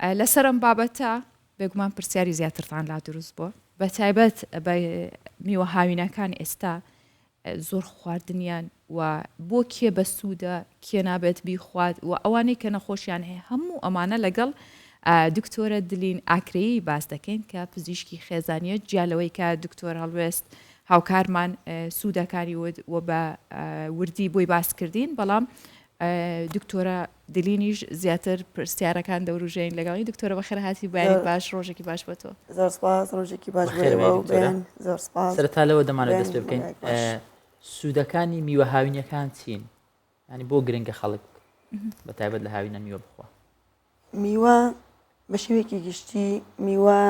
لەسەر ئەم بابەتە بێگومان پرسیاری زیاترتان لا دروست بووە بە تایبەت بە میوە هاوینەکان ئێستا زۆر خواردنیان و بۆ کێ بەسوودە کێ نابێت بیخوات و ئەوانەی کە نەخۆشیان هەیە هەموو ئەمانە لەگەڵ دکتۆرە دلین ئاکرەیی باس دەکەین کە پزیشکی خێزانیە جیا لەوەی کە دکتۆر هەڵوێست هاوکارمان سوودەکانی وت و بە وردی بۆی باس کردین بەڵام دکتۆرە دلینیش زیاتر پرسیارەکان دەوروژێین لەگەڵی دکتۆرە بەخێر هاتی بەیانی باش ڕۆژێکی باش بۆ تۆ. زۆر سپاس ڕۆژێکی باش بۆ ئێوە و بەیان زۆر سپاس. سەرەتا لەوە دەمانەوێت دەست پێ بکەین سوودەکانی میوە هاوینەکان چین؟ ینی بۆ گرنگە خەڵک بە تایبەت لە هاوینە میوە بخوا؟ میوە بە شێوەیەکی گشتی میوە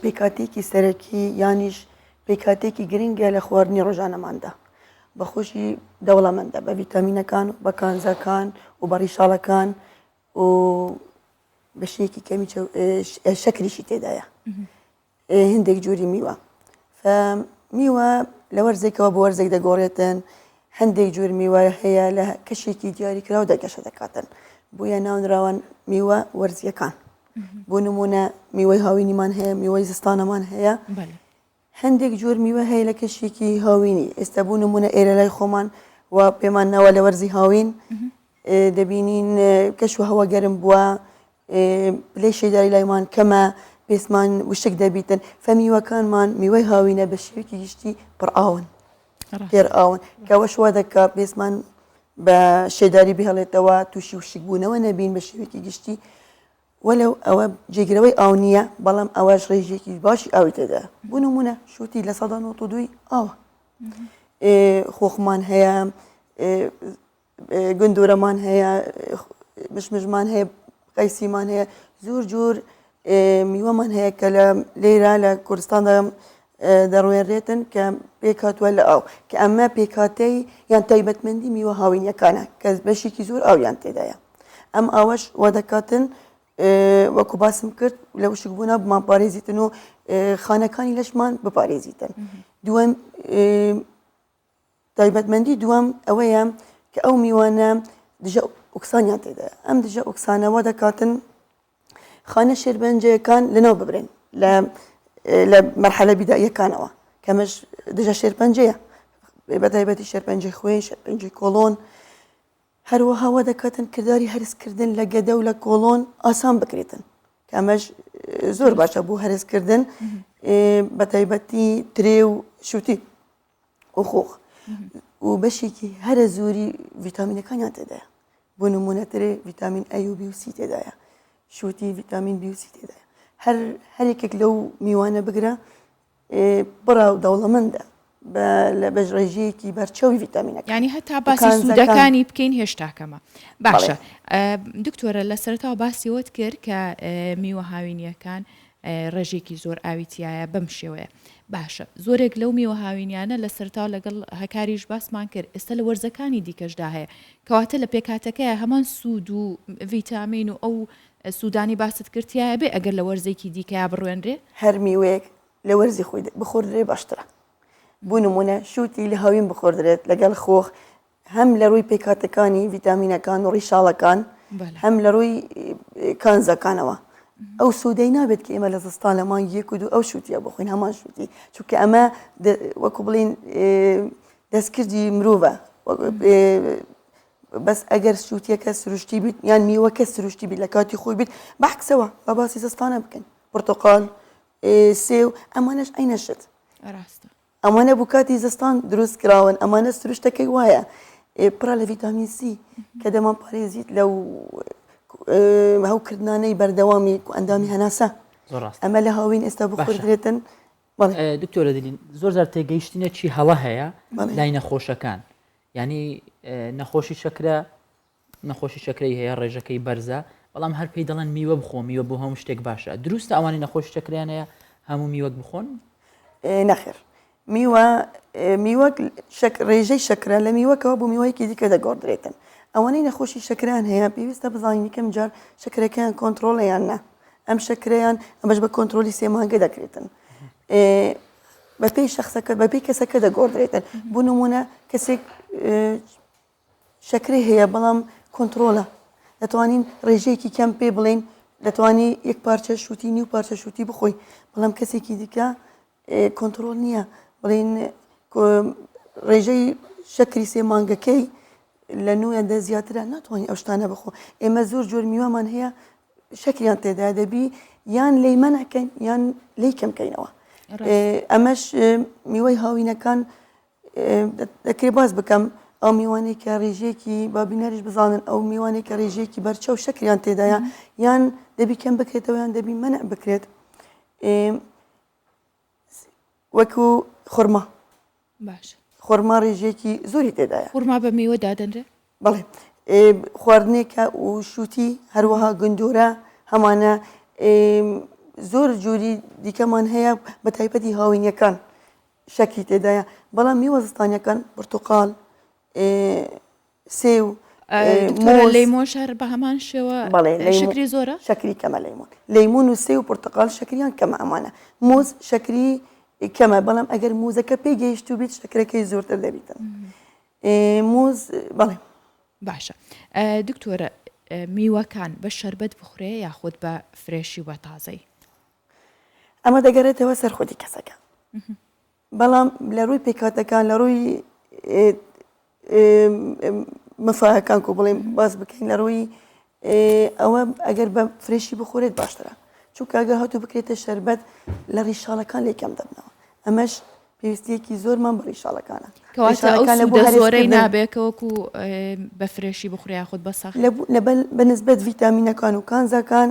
پێکهاتەیەکی سەرەکی یانیش پێکهاتەیەکی گرنگە لە خواردنی ڕۆژانەماندا بەخۆشی دەوڵەمەندە بە ڤیتامینەکان و بە کانزاکان و بە ڕیشاڵەکان و بەشێکی کەمی شەکریشی تێدایە هندێک جۆری میوە میوە لە وەرزێکەوە بۆ وەرزێک دەگۆڕێتن هەندێک جۆر میوە هەیە لە کەشێکی دیاریکراودا گەشە دەکاتن بۆیە ناونراوان میوە وەرزیەکان بۆ نمونە میوەی هاوینیمان هەیە میوەی زستانەمان هەیە هەندێک جۆر میوە هەیە لە کەشێکی هاوینی ئێستا بۆ نمونە ئێرە لای خۆمان و پێمان ناوە لە وەرزی هاوین دەبینین کەش و هەوا گەرم بووە پلەی شێداری لایمان کەمە، پێستمان وشک دەبیتن، فە میوەکانمان میوەی هاوینە بە شێوەیەکی گشتی پڕ ئاون، تێر ئاون، کە ئەوەش وا دەکا پێستمان بە شێداری بهێڵێتەوە، تووشی وشکبوونەوە نەبین بە شێوەیەکی گشتی، وەلەو ئەوە جێگرەوەی ئاو نییە، بەڵام ئەوەش ڕێژەیەکی باشی ئاوی تێدایە، بۆ نموونە شووتی 92% ئاوە، خۆخمان هەیە، گندورەمان هەیە، مشمشمان هەیە، قەیسیمان هەیە، زۆر جۆر میوەمان هەیە کە لە لێرە لە کوردستاندا دەڕوێنرێتن کە پێکهاتووە لە ئاو کە ئەمە پێکهاتەی یان تایبەتمەندی میوە هاوینیەکانە کە بەشێکی زۆر ئاویان تێدایە ئەم ئاوەش وا دەکاتن وەکو باسم کرد لە وشکبوونە بمانپارێزیتن و خانەکانی لەشمان بپارێزیتن دووەم تایبەتمەندی دووەم ئەوەیە کە ئەو میوانە دژە ئۆکسانیان تێدایە ئەم دژە ئۆکسانە وا دەکاتن خانە شێرپەنجەیەکان لەناو ببرێن لە لە مەرحەلە بیداییەکانەوە کەمەش دژە شێرپەنجەیە بە تایبەتی شێرپەنجەی خوێن شێرپەنجەی کۆڵۆن هەروەها وا دەکاتن کرداری هەرسکردن لە گەدە و لە کۆڵۆن ئاسان بکرێتن کە ئەمەش زۆر باشە بۆ هەرسکردن بە تایبەتی ترێ و شووتی و خۆخ و بەشێکی هەرە زۆری ڤیتامینەکانیان تێدایە بۆ نمونە ترێ ڤیتامین ئەی و بی و سی تێدایە شووتی ڤیتامین بی و سی تێدایە هەر هەرێکێک لەو میوانە بگرە پڕە و دەوڵەمەندە لە بەش ڕێژەیەکی بەرچاوی ڤیتامینەکان. یانی هەتا باسی سوودەکانی بکەین هێشتا کەمە. باشە دکتۆرە لە سەرەتاوە باسی ئەوەت کرد کە میوە هاوینیەکان ڕێژەیەکی زۆر ئاوی تایە بەم شێوەیە باشە زۆرێک لەو میوە هاوینیانە لە سەرتاوە لەگەڵ هەکاریش باسمان کرد ئێستا لە وەرزەکانی دیکەشدا هەیە کەواتە لە پێکهاتەکەیە هەمان سوود و ڤیتامین و ئەو سوودانی باست کرد تایە بێ ئەگەر لە وەرزێکی دیکەیا بڕوێنرێ؟ هەر میوەیەک لە وەرزی خۆی بخوردرێ باشترە بۆ نموونە شووتی لە هاوین بخوردرێت لەگەڵ خۆخ هەم لە ڕووی پێکهاتەکانی ڤیتامینەکان و ڕیشاڵەکان هەم لە ڕووی کانزاکانەوە ئەو سوودەی نابێت کە ئێمە لە زستان لە مانگی یەک و دوو ئەو شووتیە بخۆین هەمان شووتی چونکە ئەمە وەکو بڵین دەستکردی مرۆڤە بەس ئەگەر شووتیەکە سروشتی بیت یان میوەکە سروشتی بیت لە کاتی خۆی بیت بەعکسەوە بە باسی زستانە بکەن پرتەقال سێو ئەمانەش عەینە شت ڕاستە ئەمانە بۆ کاتی زستان دروست کراون ئەمانە سروشتەکەی وایە پڕە لە ڤیتامین سی کە دەمان پارێزیت لەو هەوکردنانەی بەردەوامی ئەندامی هەناسە ئەمە لە هاوین ئێستا بخوردرێتن دکتۆرە دلین زۆر جار تێگەیشتنێکی هەڵە هەیە لای نەخۆشەکان یعنی نەخۆشی شەکرە نەخۆشی شەکرەی هەیە ڕێژەکەی بەرزە بەڵام هەر پێی دەڵێن میوە بخۆ میوە بۆ هەموو شتێک باشە دروستە ئەوانەی نەخۆشی شەکرەیان هەیە هەموو میوەک بخۆن؟ نەخێر میوە میوەک شەک ڕێژەی شەکرە لە میوەکەوە بۆ میوەیەکی دیکە دەگۆڕدرێتن ئەوانەی نەخۆشی شەکرەیان هەیە پێویستە بزانین یەکەم جار شەکرەکەیان کۆنتڕۆڵە یان نا ئەم شەکرەیان ئەمەش بە کۆنترۆلی سێ مانگە دەکرێتن بەپێی شخصەکە بەپێی کەسەکە دەگۆڕدرێتن بۆ نمونە کەسێک شەکرەی هەیە بەڵام کۆنتڕۆڵە دەتوانین ڕێژەیەکی کەم پێ بڵێین دەتوانی یەک پارچە شووتی نیو پارچە شووتی بخۆی بەڵام کەسێکی دیکە کۆنتڕۆڵ نییە بڵێن ڕێژەی شەکری سێ مانگەکەی لە نوێ دە زیاترە ناتوانانی ئەو شتانە بخۆ ئێمە زۆر جۆر میوامان هەیە شەکریان تێدا دەبی یان لی مەنعکەین یان لی کەمکەینەوە ئەمەش میوەی هاوینەکان دەکرێ باس بکەم ئەو میوانەی کە ڕێژەیەکی با بینەریش بزانن ئەو میوانەی کە ڕێژەیەکی بەرچاو شەکریان تێدایە یان دەبی کەم بکرێتەوە یان دەبی مەنع بکرێت وەکو خورما باش خورما ڕێژەیەکی زۆری تێدایە خورما بە میوە دادەنرێ بەڵێ خواردنێکە و شووتی هەروەها گندۆرە هەمانە زۆر جۆری دیکەمان هەیە بە تایبەتی هاوینەکان شەکری تێدایە بەڵام میوە زستانیەکان پرتوقال سێو دکتۆرە لەیمۆش هەر بە هەمان شێوە بەڵێ شەکری زۆرە؟ شەکری کەمە لەیمۆن لەیمون و سێو و پرتەقال شەکریان کەمە ئەمانە مۆز شەکری کەمە بەڵام ئەگەر موزەکە پێی گەیشتوو بیت شەکرەکەی زۆرتر دەبیتن موز بەڵێ باشە دکتۆرە میوەکان بە شەربەت بخورێ یاخود بە fresh ی و بە تازەی؟ ئەمە دەگەرێتەوە سەر خودی کەسەکە بەڵام لە ڕووی پێکهاتەکان لە ڕووی مفاهەکان کو بڵێم باس بکەین لە ڕووی ئەوە ئەگەر بە fresh ی بخورێت باشترە چونکە ئەگەر هاتوو بکرێتە شەربەت لە ڕیشاڵەکان لێ کەم دەبنەوە ئەمەش پێویستیەکی زۆرمان بە ڕیشاڵەکانە کەواتە ئەو سوودە زۆرەی نابێت کە وەکو بە fresh ی بخورێ یاخود بە ساخ بە نسبەت ڤیتامینەکان و کانزاکان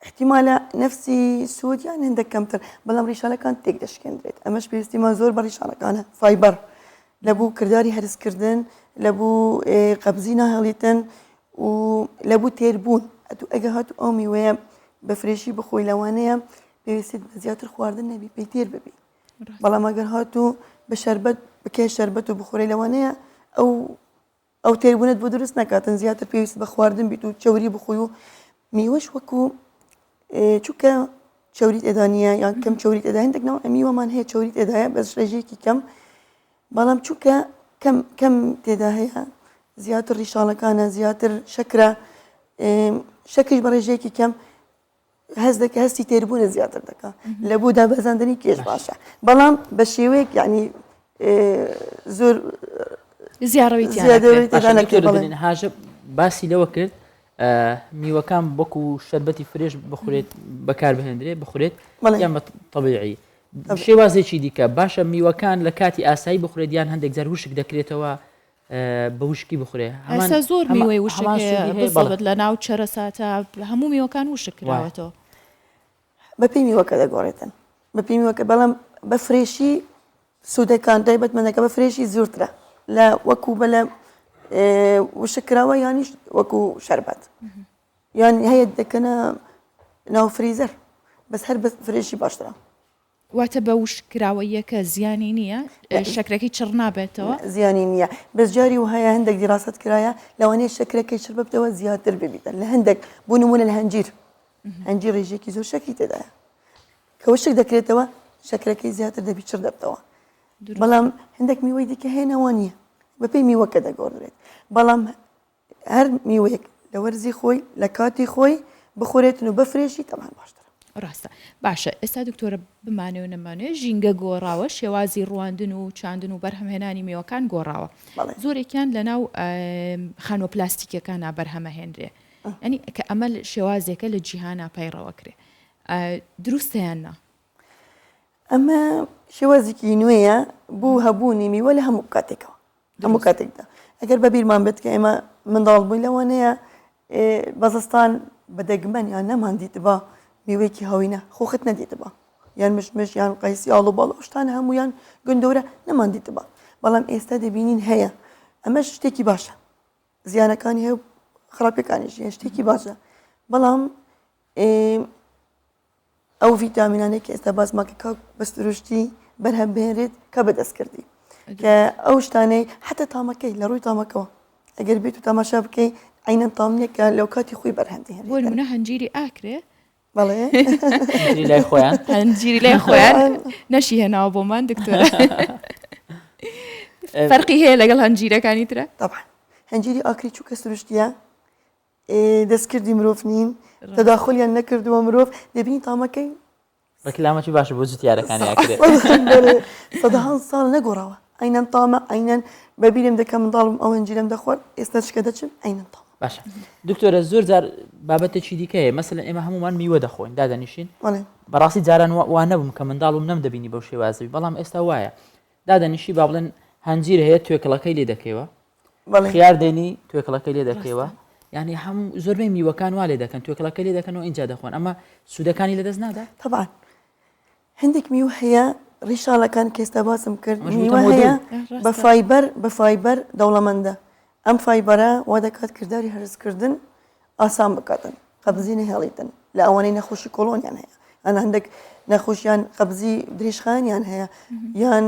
ئیحتیمالە نەفسی سوود یان هێندە کەمتر بەڵام ڕیشالەکان تێک دەشکێندرێت ئەمەش پێویستیمان زۆر بە ڕیشاڵەکانە fiber لە بوو کرداری هەرسکردن لە بوو قەبزی ناهێڵیتن و لە بوو تێربوون ئەتو ئەگە هاتو ئەو میوەیە بە fresh ی بخۆی لەوانەیە پێویستیت بە زیاتر خواردن نەبی پێی تێر ببی بەڵام ئەگەر هاتوو بە شەربەت بکەی شەربەت و بخۆری لەوانەیە ئەو ئەو تێربوونەت بۆ دروست نەکاتن زیاتر پێویست بە خواردن بیت و چەوری بخۆی و میوەش وەکو چونکە چەوری تێدا نییە یان کەم چەوری تێدا هەندێک نەوە میوەمان هەیە چەوری تێدایە بەس ڕێژەیەکی کەم بەڵام چونکە کەم کەم تێدا هەیە زیاتر ڕیشاڵەکانە زیاتر شەکرە شەکریش بە ڕێژەیەکی کەم هەست دەکە هەستی تێربوونە زیاتر دەکا لە بۆ دابەزاندنی کێش باشە بەڵام بە شێوەیەک یعنی زۆر زیاڕەوی هاژە باسی لەوە کرد میوەکان وەکو شەربەتی fresh بخورێت بەکار بهێندرێ بخورێت یان بە طبیعی شێوازێکی دیکە باشە میوەکان لە کاتی ئاسایی بخورێت یان هەندێک جار وشک دەکرێتەوە بە وشکی بخورێ ئێستا زۆر میوەی وشک هەیە بزەبت لە ناو چەرەساتە هەموو میوەکان وشک کراوەتەوە. بەپێی میوەکە دەگۆڕێتن بەپێی میوەکە بەڵام بە fresh ی سوودەکان تایبەتمەندەکە بە fresh ی زۆرترە لە وەکو بە لە وشک کراوە یانیش وەکو شەربەت یان هەیە دەکەنە ناو freezer بەس هەر بە fresh ی باشترە. واتە بە وشککراوەییەکە زیانی نییە؟ شەکرەکەی چڕ نابێتەوە؟ زیانی نییە بەس جاری وهایە هەندێک دیراسەت کرایە لەوانەیە شەکرەکەی چڕ ببتەوە زیاتر ببیتن لە هەندێک بۆ نمونە لە هەنجیر هەنجیر ڕێژەیەکی زۆر شەکری تێدایە کە وشک دەکرێتەوە شەکرەکەی زیاتر دەبی چڕ دەبتەوە بەڵام هەندێک میوەی دیکە هەیە نەوە نییە بەپێی میوەکە دەگۆڕدرێت بەڵام هەر میوەیەک لە وەرزی خۆی لە کاتی خۆی بخورێتن و بە fresh ی تەبعەن باشترە. ڕاستە باشە ئێستا دکتۆرە بمانەوێ نەمانەوێ ژینگە گۆڕاوە شێوازی ڕواندن و چاندن و بەرهەمهێنانی میوەکان گۆڕاوە زۆرێکیان لەناو خانوە پلاستیکیەکانا بەرهەمەهێنرێ یانی کە ئەمە شێوازێکە لە جیهانا پەیڕەوەکرێ دروستە یان نا؟ ئەمە شێوازێکی نوێیە بۆ هەبوونی میوە لە هەموو کاتێکەوە هەموو کاتێکدا ئەگەر بەبیرمان بێت کە ئێمە منداڵ بووین لەوانەیە بەزستان بە دەگمەن یان نەمان دیتبا میوەیەکی هاوینە خۆخت نەدیتبا یان مشمش یان قەیسی ئاڵ و باڵ ئەو شتانە هەمویان گندۆرە نەمان دیتبا بەڵام ئێستا دەبینین هەیە ئەمەش شتێکی باشە زیانەکانی هەیە خراپەکانیش هەیە شتێکی باشە بەڵام ئەو ڤیتامینانەی کە ئێستا باسمان کرد کە بە سروشتی بەرهەم بهێنرێت کە بە دەستکردی کە ئەو شتانەی حتا تامەکەی لە ڕووی تامەکەوە ئەگەر بێت و تەماشا بکەی عینەن تام نییە کە لەو کاتی خۆی بەرهەم دێنرێت بۆ نمونە هەنجیری ئاکرێ بەڵێ هەنجیری لای خۆیان هەنجیری لای خۆیان نەشی هێناوە بۆمان دکتۆر فەرقی هەیە لەگەڵ هەنجیرەکانی ترە طبعا هەنجیری ئاکری چووکە سروشتیە. دەستکردی مرۆڤ نین تەداخلیان نەکردووە مرۆڤ دەبینی تامەکەی ڕیکلامەکی باشە بۆ جوتیارەکانی ئاکرێ. سەدەهان ساڵ نەگۆڕاوە عەینەن تامە عەینەن بەبیرم دەکەم منداڵم ئەو هەنجیرەم دەخوارد ئێستا چکە دەچم عەینەن تامە. باشە دکتۆرە زۆر جار بابەتێکی دیکە هەیە مەسەلەن ئێمە هەمومان میوە دەخۆین دادەنیشین بەڕاستی جاران وا نەبووم کە منداڵ بووم نەمدەبینی بەو شێوازەوی بەڵام ئێستا وایە دادەنیشی با بڵێن هەنجیر هەیە توێکڵەکەی لێ دەکەیەوە خیار دێنی توێکڵەکەی لێ دەکەیەوە یعنی هەم زۆربەی میوەکان وا لێ دەکەن توێکڵەکە لێ دەکەن و اینجا دەخۆن ئەمە سوودەکانی لەدەست نادا طبعا هەندێک میوە هەیە ڕیشاڵەکان کە ئێستا باسم کرد میوە هەیە بە فایبەر بە فایبەر دەوڵەمەندە ئەم فایبەرە وا دەکات کرداری هەرسکردن ئاسان بکاتن قەبزی نەهێڵیتن لە ئەوانەی نەخۆشی کۆڵۆنیان هەیە یان هەندێک نەخۆشیان قەبزی درێژخایەنیان هەیە یان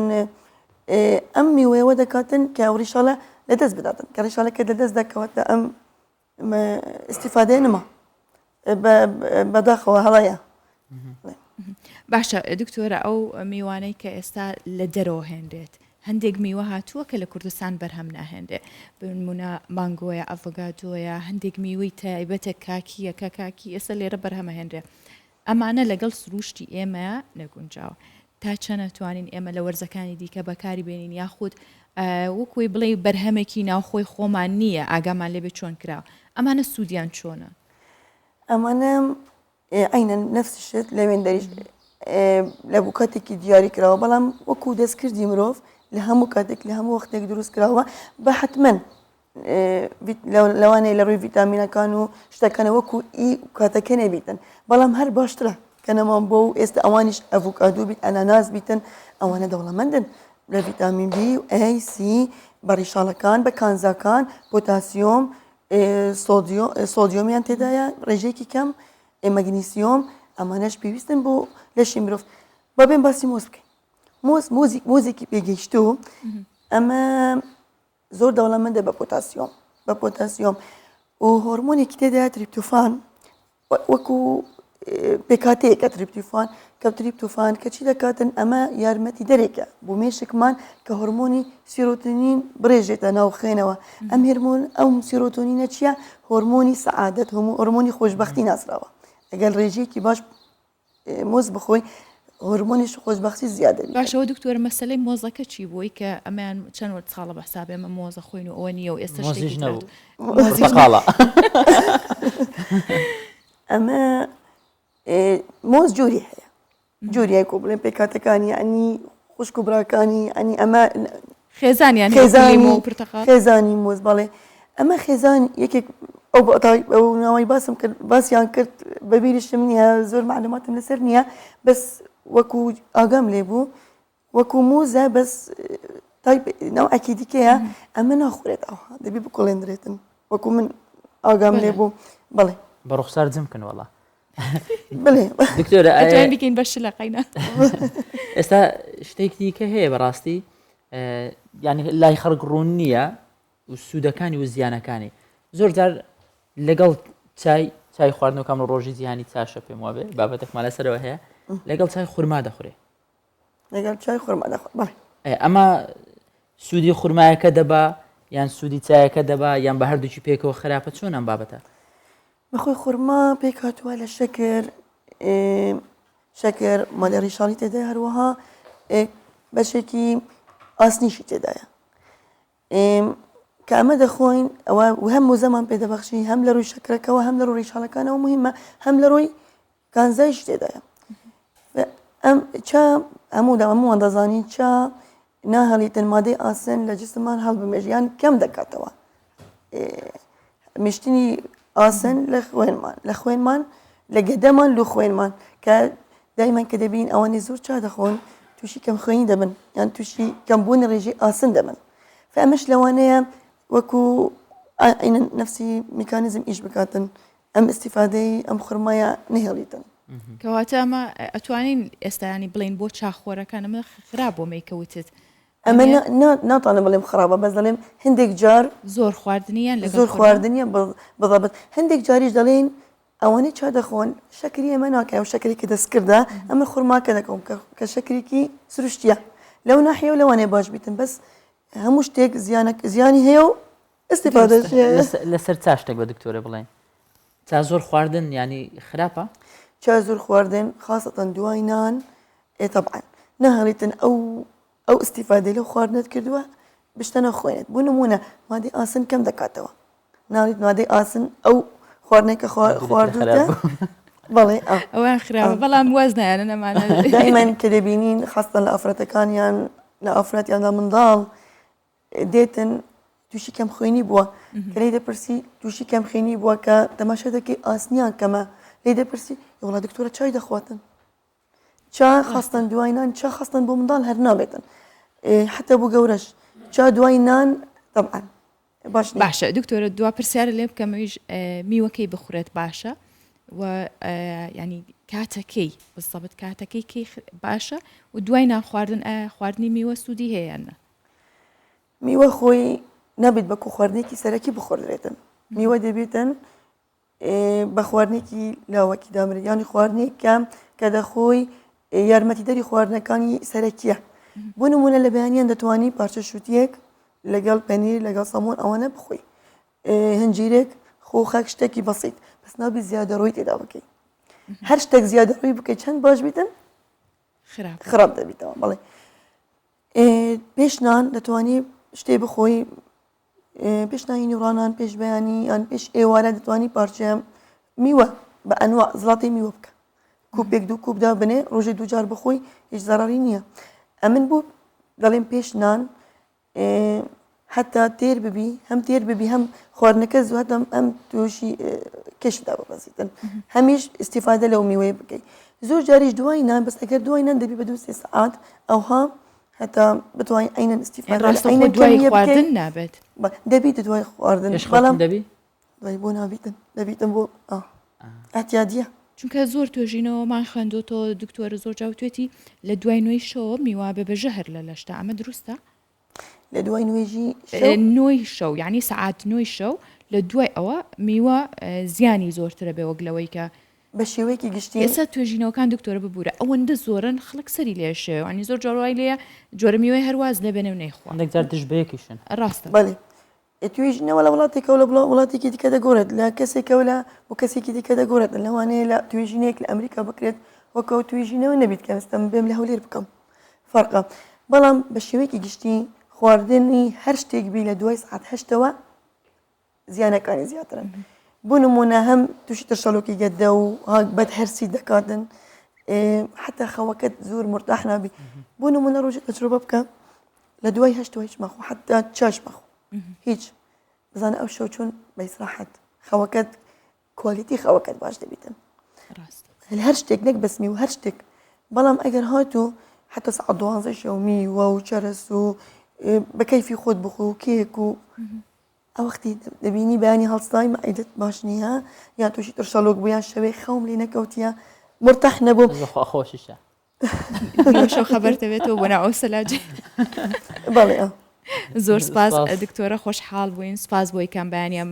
ئەم میوەیەوە دەکاتن کە ئەو ڕیشاڵە لەدەست بداتن کە ڕیشاڵەکە لەدەست دەکەوەتە ئەم ئیسیفادەیە نما بەداخەوە هەڵەیە. باشە دکتۆرە ئەو میوانەی کە ئێستا لە دەرەوە هێنرێت هەندێک میوە هاتووە کە لە کوردستان بەرهەم ناهێنرێ بنمونە مانگۆیە ئەڤگادۆیە هەندێک میوەی تایبەتە کاکیە کە کاکی ئێستا لێرە بەرهەمەهێنرێ ئەمانە لەگەڵ سروشتی ئێمە نەگونجاوە تا چەند ئەتوانین ئێمە لە وەرزەکانی دیکە بەکاری بێنین یاخود وەکوی بڵێ بەرهەمێکی ناوخۆی خۆمان نییە ئاگامان لێبێ چۆن کراوە ئەمانە سوودیان چۆنە؟ ئەمانە عەینەن نەفسی شت لەوێن دەریش لە بۆ کاتێکی دیاری کراوە بەڵام وەکو دەستکردی مرۆڤ لە هەموو کاتێک لە هەموو وەختێک دروست کراوە بە حتمما لەوانەیە لە ڕووی ڤیتامینەکان و شتەکانە وەکو ئی کاتەکە نەبیتن بەڵام هەر باشترە کە نەمان بۆ و ئێستا ئەوانیش ئەڤوکادو بیت ئەناناس بیتن ئەوانە دەوڵەمەندن لە ڤیتامین بی و ئەی سی بە ڕیشاڵەکان بە کانزاکان پۆتاسیۆم سۆدیۆمیان تێدایە ڕێژەیەکی کەم مەگنیسیۆم ئەمانەش پێویستن بۆ لەشی مرۆڤ با بێن باسی مۆز بکەین مۆز مۆزیک مۆزێکی پێگەیشتوو ئەمە زۆر دەوڵەمەندە بە پۆتاسیۆم بە پۆتاسیۆم و هۆرمۆنێکی تێدایە تریپتۆفان وەکو پێکاتەیەکە تریپتیفان کە تریپتۆفان کە چی دەکاتن ئەمە یارمەتی دەرێکە بۆ مێشکمان کە هۆرمۆنی سیرۆتۆنین بڕێژێتە ناو خوێنەوە ئەم هێرمۆن ئەم سیرۆتۆنینە چییە هۆرمۆنی سەعادەت هەموو هۆرمۆنی خۆشببختی ناسراوە ئەگەر ڕێژەیەکی باش مۆز بخۆی هۆرمۆنیش خۆشبەختی زیاد دەبیتن. باشە وە دکتۆر مەسەلەی مۆزەکە چی بووی کە ئەمەیان چەند وەرد ساڵە بە حساب ئێمە مۆزە خۆین و ئەوە نییە و ئێستا مۆزیش شتێکی تر نەبوو هاتووە. مۆزیش پرتەقاڵە. ئەمە مۆز جۆری هەیە جۆری هەیە کۆ بڵێن پێکهاتەکانی یعنی خوشک و براکانی یعنی ئەمە خێزانیان هەیە وەکو خێزانی لیمۆ و پرتەقاڵ؟ خێزانی مۆز بەڵێ ئەمە خێزان یەکێک ئەو ئەو ناوەی باسم کرد باسیان کرد بەبیریشم نییە زۆر معلوماتم لەسەر نییە بەس وەکو ئاگام لێ بوو وەکو موزە بەس تایپ نەوعێکی دیکەیە ئەمە ناخورێت ئەوها دەبی بکوڵێندرێتن وەکو من ئاگام لێ بوو بەڵێ بە ڕوخسار جم کن وەڵا بڵێ دکتۆرە ئەتوانین بیکەین بە شلە قەینا ئێستا شتێکی دیکە هەیە بەڕاستی یعنی لای خەڵک ڕوون نییە و سوودەکانی و زیانەکانی زۆر جار لەگەڵ چای چای خواردنەوەکان لە ڕۆژی جیهانی چاشە پێم وابێ بابەتێکمان لەسەرەوە هەیە لەگەڵ چای خورما دەخورێ لەگەڵ چای خورما دەخۆن بەڵێ ئەمە سوودی خورمایەکە دەبا یان سوودی چایەکە دەبا یان بە هەردووکی پێکەوە خراپە چۆن ئەم بابەتە بەخۆی خورما پێکهاتووە لە شەکر شەکر مادە ڕیشاڵی تێدایە هەروەها بەشێکی ئاسنیشی تێدایە کە ئەمە دەخۆین ئەوە هەم وزەمان پێدەبەخشی هەم لە ڕووی شەکرەکەەوە هەم لە ڕووی ڕیشاڵەکانەوە مهمە هەم لە ڕووی کانزایش تێدایە ئەم چا هەموو دە هەمووان دەزانین چا ناهێڵیتن مادەی ئاسن لە جسممان هەڵبمێژ یان کەم دەکاتەوە مشتنی ئاسن لە خوێنمان لە خوێنمان لە گەدەمان لو خوێنمان کە دایمەن کە دەبین ئەوانەی زۆر چا دەخۆن تووشی کەم خوێنی دەبن یان تووشی کەمبوونی ڕێژەی ئاسن دەبن فئەمەش لەوانەیە وەکو نفسی میکانیزم ئیش بکاتن ئەم ئیستیفادەی ئەم خورمایە نەهێڵیتن. کەواتە ئەمە ئەتوانین ئێستا ینی بڵێین بۆ چاخۆرەکان ئەمە خراپ بۆ مەی کە وتت ئەمە ناتوانم بڵێم خراپە بەس دەڵێم هەندێک جار زۆر خواردنیان لەگەڵ زۆر خواردنیە بەضبط هەندێک جاریش دەڵێن ئەوانەی چا دەخۆن شەکری ئێمە ناکەن ئەو شەکرێکی دەستکردە ئەمە خورماکە دەکەم کە شەکرێکی سروشتیە لەو ناحیە و لەوانەیە باش بیتن بەس هەموو شتێک زیانە زیانی هەیە و استفادەش هەیە. لەسەر چا شتێک بە دکتۆرە بڵێن. چا زۆر خواردن یانی خراپە؟ چا زۆر خواردن خاسەتەن دوای نان ئێ تەبعەن ناهێڵیتن ئەو ئەو ئیستیفادەی لەو خواردنەت کردووە بشتە ناو خوێنت بۆ نموونە مادەی ئاسن کەم دەکاتەوە ناڵیت مادەی ئاسن ئەو خواردنەی کە خواردووتە بەڵێ ئەوان خراپە بەڵام واز نایەنن ئەمانە دایمەن کە دەبینین خاستەن لە ئافرەتەکان یان لە ئافرەت یان لە منداڵ دێتن تووشی کەم خوێنی بووە کە لێی دەپرسی تووشی کەم خوێنی بووە کە تەماشا دەکەی ئاسنیان کەمە لێی دەپرسی وڵا دکتۆرە چای دەخواتن چا خاستن دوای نان چا خاستن بۆ منداڵ هەر نابێتن حتا بۆ گەورەش چا دوای نان طبعا باش باشە دکتۆرە دوا پرسیارە لێ بکەمەویش میوەکەی بخورێت باشە و ینی کاتەکەی بزەبت کاتەکەی کەی باشە و دوای نان خواردن خواردنی میوە سوودی هەیە نە میوە خۆی نابێت بەکو خواردنێکی سەرەکی بخوردرێتن میوە دەبێتن بە خواردنێکی لاوەکی دامرێت یانی خواردنێک کە کە دەخۆی یارمەتیدەری خواردنەکانی سەرەکیە بۆ نمونە لە بەیانیان دەتوانی پارچە شووتیەک لەگەڵ پەنیر لەگەڵ سەمۆن ئەوانە بخۆی هەنجیرێک خۆخەک شتێکی بەسیت بەس نابی زیادەڕۆی تێدا بکەی هەر شتێک زیادەڕۆی بکەی چەند باش بیتن خراپ دەبیتەوە بەڵێ پێش نان دەتوانی شتێ بخۆی پێش نانی نیوڕانان پێش بەیانی یان پێش ئێوارە دەتوانی پارچە میوە بە ئەنوا زڵاتی میوە بکە کوپێک دوو کوپدا بنێ ڕۆژێ دووجار بخۆی هیچ زەڕری نییە ئەمن بوو دەڵێم پێش نان حتا تێر ببی هەم تێر ببی هەم خواردنەکە زوو هەتم ئەم تووشی کێشدا ببەزیتن هەمیش استیفادە لەو میوەیە بکەیت زۆر جاریش دوای نان بەس ئەگەر دوای نان دەبی بە دوو سێ سەعات ئەوها هەتا بتوانین عەینەن ئیستیفادە لە ڕاستەوخۆ عەینەن دوای کەمیە خواردن بکەی نابێت. دەبیت دوای خواردن پێش خەوتن بەڵام دەبی؟ دوای بۆ نابیتن دەبیتن بۆ ئا ئەعتیادیە. چونکە زۆر توێژینەوەمان خوێندۆتەوە دکتۆرە زۆر جا وتوێتی لە دوای نۆی شەوە میوە بێ بە ژەهر لە لەشتا ئەمە دروستە؟ لە دوای نوێژی شەو؟ نۆی شەو یانی سەعات نۆی شەو لە دوای ئەوە میوە زیانی زۆرترە بێ وەک لەوەی کە بە شێوەیەکی گشتی. ئێستا توێژینەوەکان دکتۆرە ببورە ئەوەندە زۆرن خەڵک سەری لێ شێوێ وانی زۆر جار وای لێیە جۆرە میوەی هەر واز لێ بێنێ و نەیخوا. هەندێک جار دژ بەیەکیشن. ڕاستە. بەڵێ توێژینەوە لە وڵاتێکەوە لە وڵاتێکی دیکە دەگۆڕێت لە کەسێکەوە لە بۆ کەسێکی دیکە دەگۆڕێت لەوانەیە لە توێژینەیەک لە ئەمریکا بکرێت وەک ئەو توێژینەوە نەبیت کە ئێستا من بێم لە هەولێر بکەم فەرقە بەڵام بە شێوەیەکی گشتی خواردنی هەر شتێک بی لە دوای سعات هەشتەوە زیانەکانی زیاترن بۆ نمونە هەم تووشی ترشەڵۆکی گەدە و بەد هەرسی دەکاتن حتا خەوەکەت زۆر مرتاح نابی بۆ نمونە ڕۆژی تەجروبە بکە لە دوای هەشتەوە هیچ مەخۆ حتا چاش مەخۆ هیچ بزانە ئەو شەو چۆن بە ئیسراحەت خەوەکەت quality خەوەکەت باش دەبیتن هەر شتێک نەک بەس میوە هەر شتێک بەڵام ئەگەر هاتوو حتا سعات دوانزە شەو میوە و چەرەس و بە کەیفی خۆت بخۆ و کێک و ئەوەختی دەبینی بەیانی هەڵسای مەعیدەت باش نییە یان تووشی ترشەڵۆک بوو یان شەوێ خەوم لێ نەکەوتیە مرتاح نەبووم خۆشیشە شەو خەبەر دەبێتەوە بۆ ناو ئەو سەلاجە بەڵێ زۆر سپاس دکتۆرە خۆشحاڵ بووین سپاس بۆی کەم بەیانیان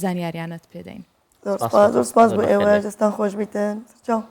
زانیاریانت پێدەین زۆر سپاس بۆ ئێوە دەستان خۆش بیتن چاو.